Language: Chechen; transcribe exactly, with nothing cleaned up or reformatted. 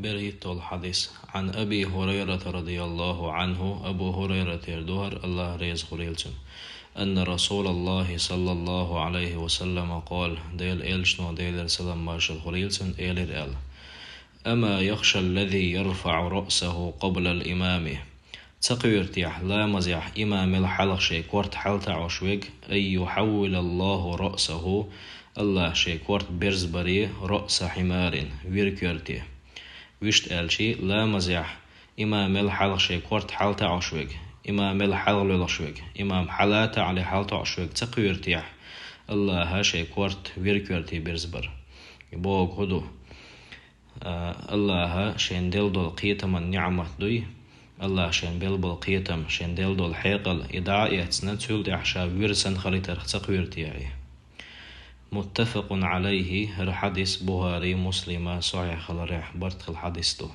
БерхӀитталгӀа хьадис. عن أبي هريرة رضي الله عنه, Абу ХӀурайратера ду хӀара, АллахӀ реза хуьлийла цунна, أن رسول الله صلى الله عليه وسلم قال, Делан Элчано, Делера салам-маршалла хуьлийла цунна, элира аьлла: أما يخشى الذي يرفع رأسه قبل الإمام. Ца кхоьру техьа ламазехь имамал хьалха шен корта хьалтаӀош верг, أن يحول الله رأسه, АллахӀа шен корта берзабаре, رأس حمار, вира коьрте. Вуьшта аьлча, ламазехь имамал хьалха шен корта хьалтаӀош верг, имамал хьалха лоьлхуш верг, имам хьалатаӀале хьалтоӀуш верг ца кхоьру техьа АллахӀа шен корта вира коьрте берзабар. И бохург хӀун ду? А, АллахӀа шен делла долу кхетаман ниӀмат дуй, АллахӀа шен белла болу кхетам, шен делла долу хьекъал, и дӀа а эцна, цул тӀаьхьа ша вира санна хилийтарх ца кхоьру техьа. متفق عليه, хӀара хьадис Бухари, Муслима сахьихь хиларехь барт хилла хьадис ду.